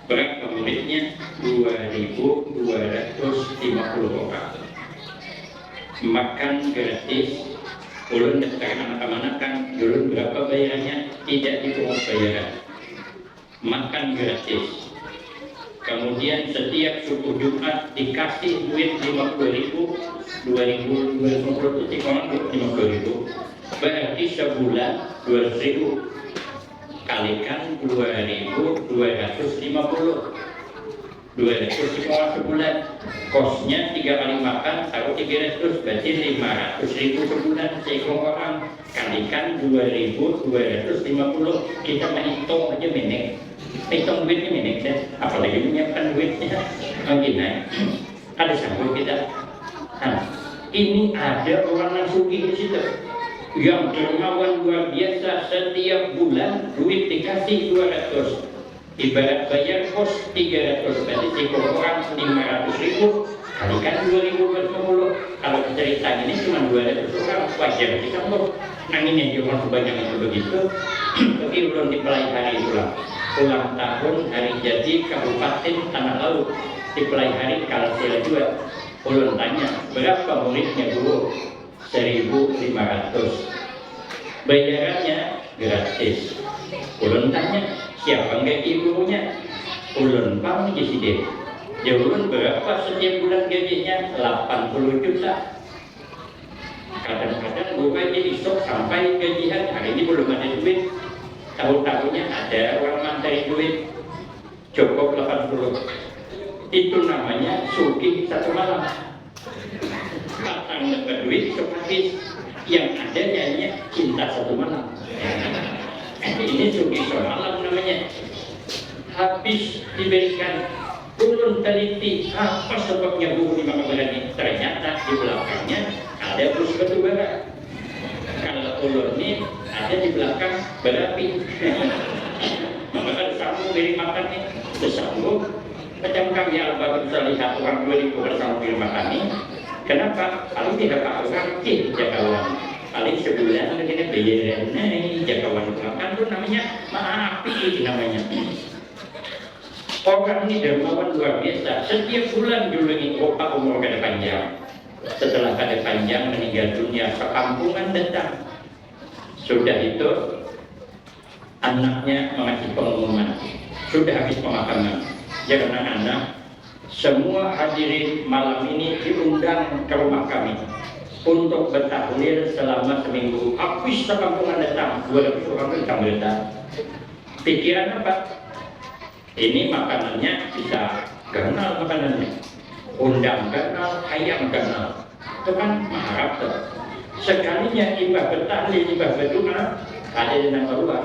berapa muridnya? Dua ribu dua ratus lima puluh orang. Makan gratis. Ulun daftar anak kamanakan. Ulun berapa bayarannya? Tidak dipungut bayaran. Makan gratis. Kemudian setiap subuh Jumat dikasih duit lima puluh ribu, dua ribu, dua ratus lima puluh, titik orang duit lima puluh ribu. Berarti sebulan dua ratus ribu. Kalikan dua ribu dua ratus lima puluh. Dua ratus ribu sebulan. Kosnya tiga kali makan, taruh tiga ratus, berarti lima ratus ribu sebulan seekor orang. Kalikan dua ribu dua ratus lima puluh, kita menghitung aja menek. Hitung duitnya menek deh, apalagi menyiapkan duitnya. Mungkin ada sanggup kita. Nah, ini ada orang yang sugih di situ, yang dermawan luar biasa. Setiap bulan duit dikasih dua ratus. Ibarat bayar kos tiga ratus, berarti si orang lima ratus ribu, kalikan dua ribu dua ratus lima puluh. Kalau cerita ini cuma dua ratus orang, wajar kita kok. Nang ini aja orang sebanyak itu begitu. Tapi ulun di Pelai Hari pulang. Ulang tahun hari jadi Kabupaten Tanah Laut di Pelai Hari, Kalsel jua. Ulun tanya, "Berapa muridnya, Guru?" Seribu lima ratus. Bayarannya gratis. Ulun tanya, siapa gaji gurunya? Ulun pang, ujar sidin. Jar ulun, berapa setiap bulan gajinya? Lapan puluh juta. Kadang-kadang guru aja isuk sampai gajian, hari ini belum ada duit. Tahu-tahunya ada orang mantari duit. Cukup lapan puluh. Itu namanya sugih satu malam. Patang dapat duit, isuk habis. Yang ada nyanyinya cinta satu malam. Ini sugih semalam namanya. Habis diberikan, ulun teliti apa sebabnya guru ni maka berani. Ternyata di belakangnya ada bus batu bara. Kalau ulun ni ada di belakang berapi. Maka kada sanggup beri makan ni. Bersanggup. Macam kami abah bisa lihat orang dua ribu kada sanggup beri makan ni. Kenapa? Paling tidak orang kih jakawan. Paling sebulan begini bayaran, nah, jakawan makan tu namanya maapi namanya. Orang ni dermawan luar biasa. Setiap bulan julungi rupa umur kada panjang. Setelah kada panjang meninggal dunia, sekampungan datang. Sudah itu, anaknya mengasih pengumuman. Sudah habis pemakaman. Jar anak-anak, semua hadirin malam ini diundang ke rumah kami untuk bertahlil selama seminggu. Habis sekampungan datang, dua ratus orang datang berita. Pikiran apa? Ini makanannya bisa ganal makanannya. Undang ganal, hayam ganal. Itu kan maharap tuh. Sekalinya imbah bertahlil, imbah berdoa, ada yang nang keluar.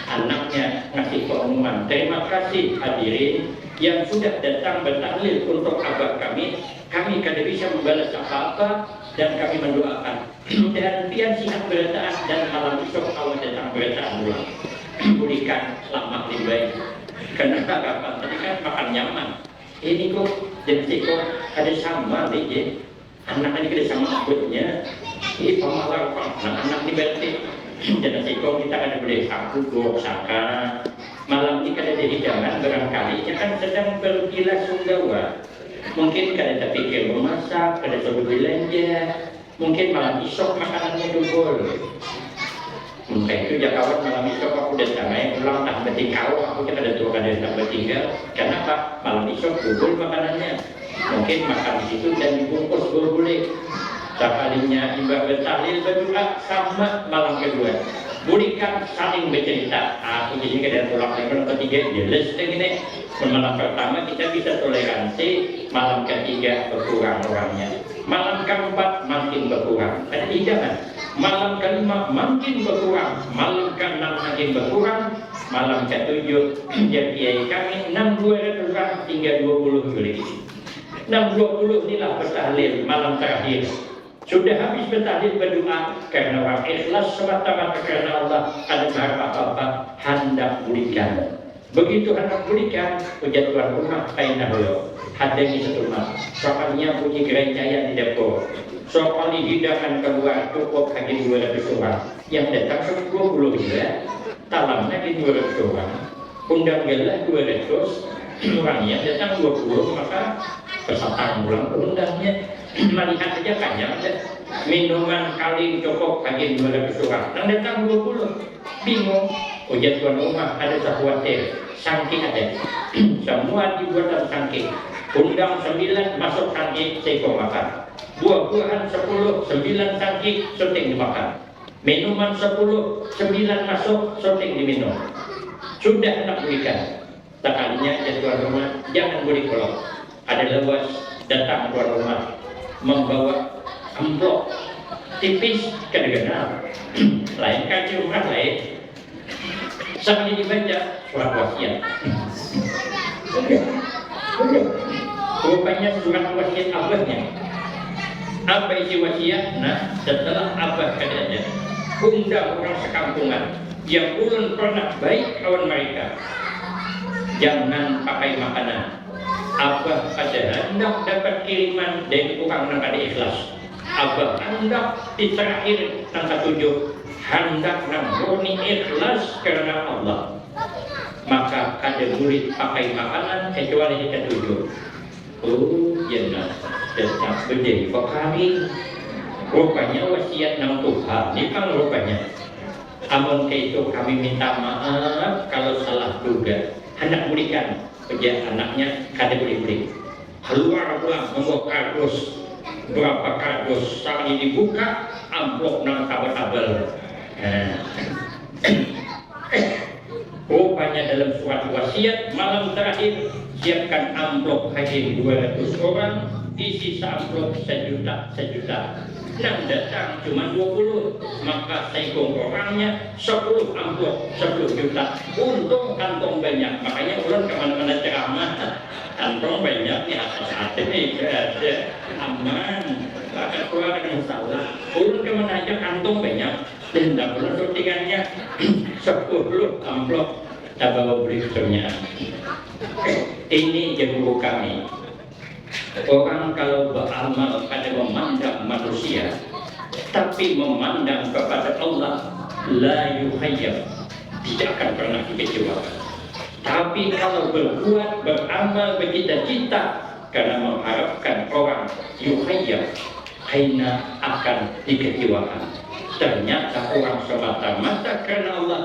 Anaknya ngasih pengumuman, "Terima kasih hadirin yang sudah datang bertahlil untuk abah kami. Kami kada bisa membalas apa-apa dan kami mendoakan mudahan pian sihat berataan dan malam isuk kawa datang berataan pulang." Bulikan lamak limbai. Karena harapan tadi kan makan nyaman. Ini kok jadi siko ada sama nih, ya. Anak ini kada sama abutnya. Ini pamalar, Pak. Nah, anak ini berarti jadi siko kita kada boleh saku, buruk sangka. Malam ini kada ada hidangan, barangkali dia kan sedang bergila sunggawa. Mungkin kada terpikir memasak, kada suruh belanja. Mungkin malam isuk makanannya double. Mungkin itu jakawan malam isuk aku datang aja pulang tah batingkau, aku kada tahu kada datang batinggal. Kenapa? Malam isuk double makanannya. Mungkin makan di situ dan dibungkus dua bulik. Sakalinya imbah bertahlil berdoa sama malam kedua. Bulikan saling bercerita. Aku jadi kada tulak lagi malam ketiga, jelas deh ini. Malam pertama kita bisa toleransi, malam ketiga berkurang orangnya. Malam keempat makin berkurang. Ada hidangan. Malam kelima makin berkurang. Malam keenam makin berkurang. Malam ketujuh, jar kiai kami, enam dua ratus orang, tinggal dua puluh lagi. Enam dua puluh inilah bertahlil malam terakhir. Sudah habis bertahlil berdoa karena orang ikhlas semata-mata karena Allah, kada berharap apa-apa, handak bulikan. Begitu handak bulikan, ujar tuan rumah, "Kaina huyo, hadangi setumat." Sakalinya bunyi gerencayan di dapur. Sakali hidangan keluar cukup haja dua ratus orang. Yang datang cuma dua puluh jua. Talam lagi dua ratus orang. Undang galah dua ratus, orang yang datang dua puluh, maka pesatang pulang undangnya. Malihat aja kanyang dah. Minuman kaling cukup haja dua ratus orang. Nang datang dua puluh. Bingung. Ujar tuan rumah, ada sakuatir. Sangkik ada. Semua dibuatan sangkik. Undang sembilan, masuk sangkik, seiko makan. Buah-buahan sepuluh, sembilan sangkik, suting dimakan. Minuman sepuluh, sembilan masuk, suting diminum. Sudah handak bulikan. Sakalinya jar tuan rumah, "Jangan bulik, Kolot." Ada lawas datang tuan rumah membawa amplop tipis, kada ganal. Lain kaki rumah lain. Sakali dibaca, surat wasiat. Rupanya surat wasiat abahnya. Apa isi wasiat? Nah, setelah abah kada ada, undang orang sekampungan yang ulun pernah baik lawan mereka. Jangan pakai makanan. Abah kada handak dapat kiriman dari orang nang kada ikhlas. Abah handak di terakhir nang katujuh, handak nang murni ikhlas karena Allah. Maka kada bulik pakai makanan kecuali di katujuh. Oh, ya nah, tetap berdiri kok kami. Rupanya wasiat nang Tuhan ni pang rupanya. Amun kaitu kami minta maaf kalau salah duga. Handak bulikan, ujar anaknya, kada bulik-bulik. Kaluar pulang mambawa kardus, berapa kardus, sakali dibuka, amplop nang tabal-tabal. Nah. Rupanya dalam surat wasiat malam terakhir, siapkan amplop hadir dua ratus orang, isi seamplop sejuta, sejuta. Nang datang cuma dua puluh, maka saikung orangnya sepuluh amplop sepuluh juta. Untung kantong banyak, makanya ulun kemana-mana ceramah. Kantong banyak di atas hati nih, ada aman. Kada keluar ada masalah. Ulun kemana aja kantong banyak. Dan ulun syutingannya sepuluh amplop tabawa berikutnya. Ini jar guru kami. Orang kalau beramal kada memandang manusia, tapi memandang kepada Allah, la yukhayyab, tidak akan pernah dikecewakan. Tapi kalau berbuat, beramal, bercita-cita karena mengharapkan orang, yukhayyab, kaina akan dikecewakan. Ternyata orang semata-mata karena Allah,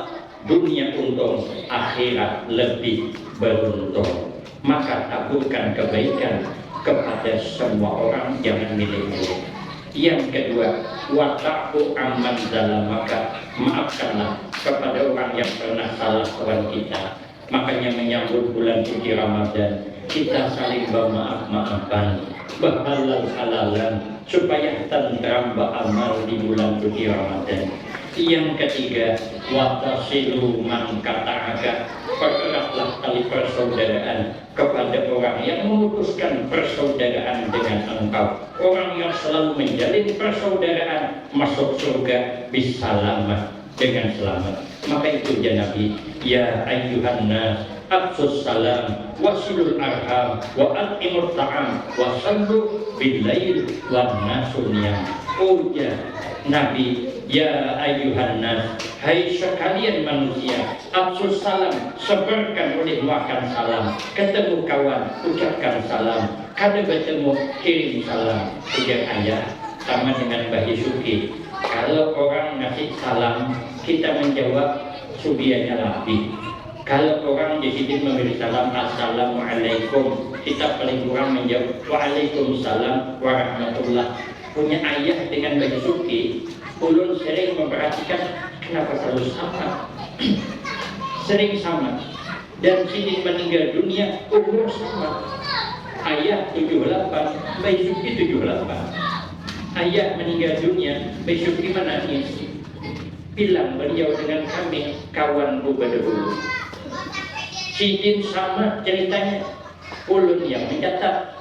dunia untung, akhirat lebih beruntung. Maka taburkan kebaikan kepada semua orang, jangan milih-milih. Yang kedua, wata'fu amman zalamaka, maafkanlah kepada orang yang pernah salah lawan kita. Makanya menyambut bulan suci Ramadan, kita saling bamaaf-maafan, bahalal-halalan, supaya tentram baamal di bulan suci Ramadan. Yang ketiga, watasilu man qata'aka, pereratlah tali persaudaraan kepada orang yang memutuskan persaudaraan dengan engkau. Orang yang selalu menjalin persaudaraan masuk surga bisalamat dengan selamat. Maka itu ujar Nabi, ya ayyuhan nas, afsus salam, wasilul arham, wa at'imut ta'am, wa sallu bil lail wan nasu niyam. Ujar Nabi, ya ayyuhan nas, hai sekalian manusia, afsus salam, sebarkan ulihmu akan salam, ketemu kawan, ucapkan salam, kada bertemu, kirim salam. Ujar ayah, sama dengan Mbah Suki. Kalau orang ngasih salam, kita menjawab subianya labih. Kalau orang di sini memberi salam, "Assalamualaikum," kita paling kurang menjawab, "Waalaikumsalam warahmatullah." Punya ayah dengan Mbah Suki, ulun sering memperhatikan kenapa selalu sama. Sering sama. Dan sidin meninggal dunia umur sama. Ayah tujuh lapan, Mbah Suki tujuh lapan. Ayah meninggal dunia, Mbah Suki menangis. Bilang beliau dengan kami, kawanku badahulu. Sidin sama ceritanya. Ulun yang mencatat.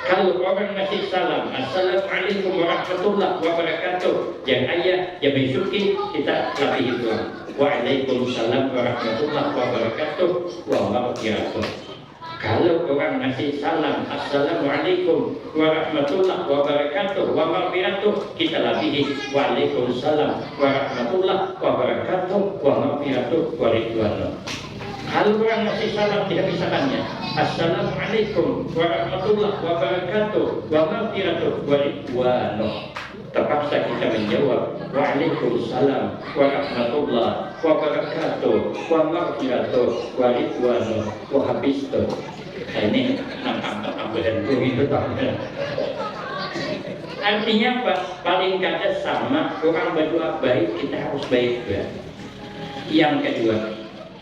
Kalau orang ngasih salam, "Assalamualaikum warahmatullahi wabarakatuh," jar ayah, jar Mbah Suki, kita labihi pulang, "Waalaikumsalam warahmatullahi wabarakatuh wa maghfiratuh." Kalau orang ngasih salam, "Assalamualaikum warahmatullahi wabarakatuh wa maghfiratuh," kita labihi, "Waalaikumsalam warahmatullahi wabarakatuh wa maghfiratuh wa ridwanuh." Kalau orang ngasih salam dihabisakannya, "Assalamualaikum warahmatullahi wabarakatuh wa maghfiratuh wa ridwanuh." Terpaksa kita menjawab, "Waalaikumsalam warahmatullahi wabarakatuh wa maghfiratuh wa ridwanuh." Wah, habis tuh. Nah, ini nang tampak tambahan tuh gitu, tambahan. Artinya apa? Paling kada sama orang berdoa baik, kita harus baik juga. Yang kedua,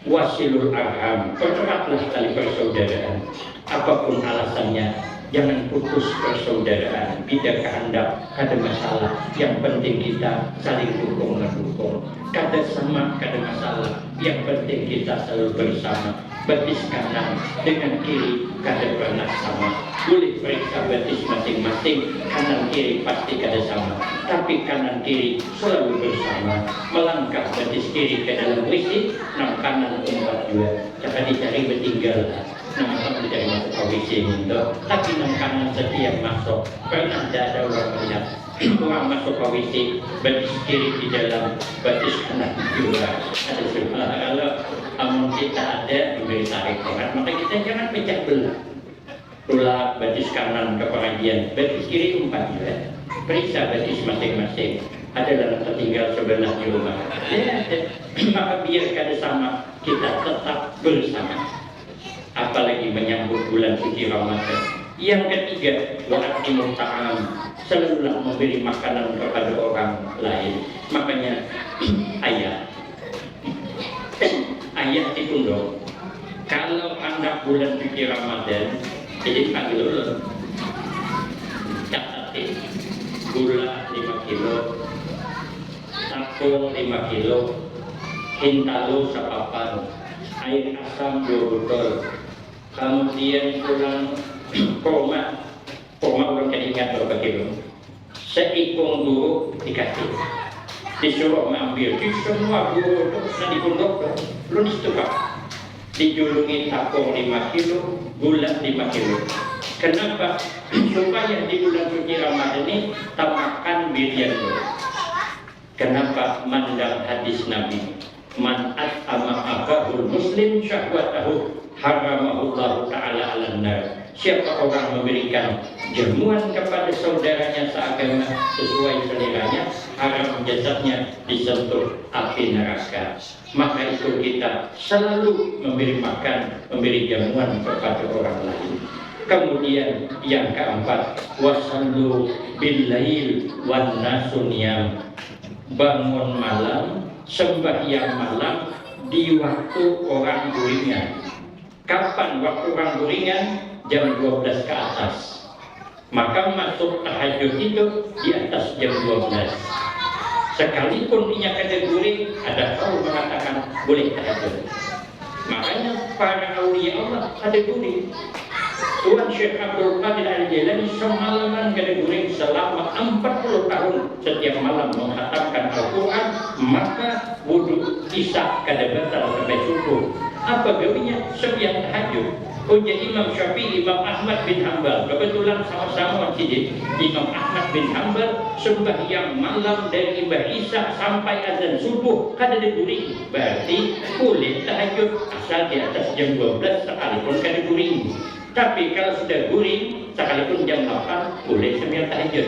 wasilul arham, pereratlah tali persaudaraan. Apapun alasannya, jangan putus persaudaraan. Bida kehendak, kada masalah. Yang penting kita saling dukung mendukung. Kada sama, kada masalah. Yang penting kita selalu bersama. Batis kanan dengan kiri kada pernah sama. Boleh periksa batis masing-masing, kanan kiri pasti kada sama. Tapi kanan kiri selalu bersama. Melangkah batis kiri ke dalam W C, nang kanan umpat jua. Jaka dicari betinggal. Nang apa dicari masuk ke W C ngitu. Tapi nang kanan setiap masuk. Pernah ada orang melihat. Urang masuk ka W C, batis kiri di dalam, batis kanan di luar. Ada suara. Kalau amun kita ada memberi tarik bangat, maka kita jangan pecah belah. Tulak batis kanan ke pengajian, batis kiri umpat jua. Periksa batis masing-masing. Ada lah nang tatinggal sabalah di rumah. Ya, ada. Maka biar kada sama, kita tetap bersama. Apalagi menyambut bulan suci Ramadan. Yang ketiga, wa at'imut ta'am. Selalulah memberi makanan kepada orang lain. Makanya, ayah, ayah di punduk, kalau handak bulan suci Ramadan, jadi panggil ulun. Catat, eh, gula lima kilo, tapung lima kilo, hintalu sapapan, air asam dua botol, kemudian pulang kurma, kurma ulun kada ingat berapa kilo, seikung guru dikasih, disuruh maambil di semua guru tu nang di punduk tu, ulun di situ, Pak. Dijulungi tapung lima kilo, gula lima kilo. Kenapa? Supaya di bulan suci Ramadan ni tamakan birian tu. Kenapa? Mandang hadis Nabi, "Man at'ama akhahul muslim syahwatahu, haramahullahu ta'ala alan nar." Siapa orang memberikan jamuan kepada saudaranya seagama sesuai seleranya, haram jasadnya disentuh api neraka. Maka itu kita selalu memberi makan, memberi jamuan kepada orang lain. Kemudian yang keempat, wasallu billail wan nasu niyam. Bangun malam, sembahyang malam di waktu orang guringan. Kapan waktu orang guringan? Jam dua belas ke atas. Maka masuk tahajud itu di atas jam dua belas. Sekalipun inya kada guring, ada kaul mengatakan boleh tahajud. Makanya para aulia Allah kada guring. Tuan Syekh Abdul Qadir Al Jailani semalaman kada guring selama empat puluh tahun, setiap malam menghatamkan Al-Quran, maka wudhu isya kada batal sampai subuh. Apa gawinya? Sembahyang tahajud. Ujar Imam Syafi'i, Imam Ahmad bin Hambal, kebetulan sama-sama sidin, Imam Ahmad bin Hambal sembahyang malam dari imbah isya sampai azan subuh kada ada guring, berarti boleh tahajud asal di atas jam dua belas sekalipun kada guring. Tapi kalau sudah guring, sekalipun jam delapan, boleh sembahyang tahajud.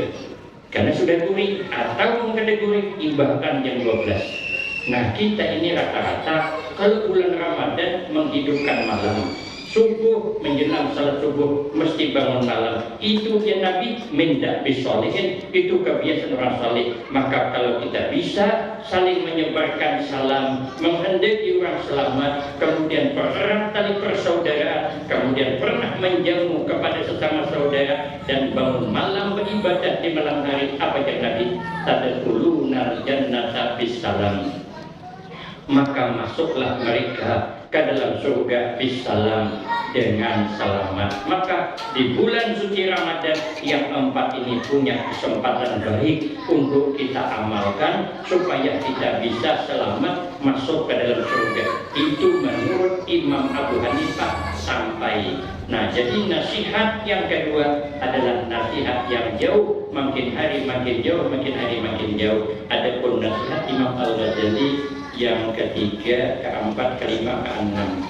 Karena sudah guring, atau mun kada guring, imbahkan jam dua belas. Nah, kita ini rata-rata kalau bulan Ramadan menghidupkan malam. Subuh, menjelang salat subuh mesti bangun malam. Itu ujar Nabi, "Min da'bi sholihin," itu kebiasaan orang saleh. Maka kalau kita bisa saling menyebarkan salam, menghendaki orang selamat, kemudian pererat tali persaudaraan, kemudian pernah menjamu kepada sesama saudara, dan bangun malam beribadah di malam hari, apa jar Nabi? "Tadkhulunal jannata bissalam." Maka masuklah mereka ke dalam surga bissalam, dengan selamat. Maka di bulan suci Ramadan yang empat ini punya kesempatan baik untuk kita amalkan supaya kita bisa selamat masuk ke dalam surga. Itu menurut Imam Abu Hanifah sampai. Nah, jadi nasihat yang kedua adalah nasihat yang jauh, makin hari makin jauh, makin hari makin jauh. Adapun nasihat Imam Al-Ghazali yang ketiga, keempat, kelima, keenam,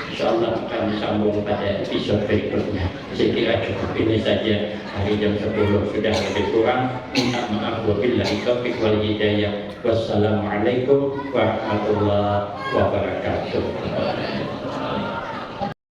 insya Allah akan disambung pada episode berikutnya. Saya kira cukup ini saja. Hari jam sepuluh sudah lebih kurang. Minta maaf. Wabillahi taufiq wal hidayah. Wassalamualaikum warahmatullahi wabarakatuh.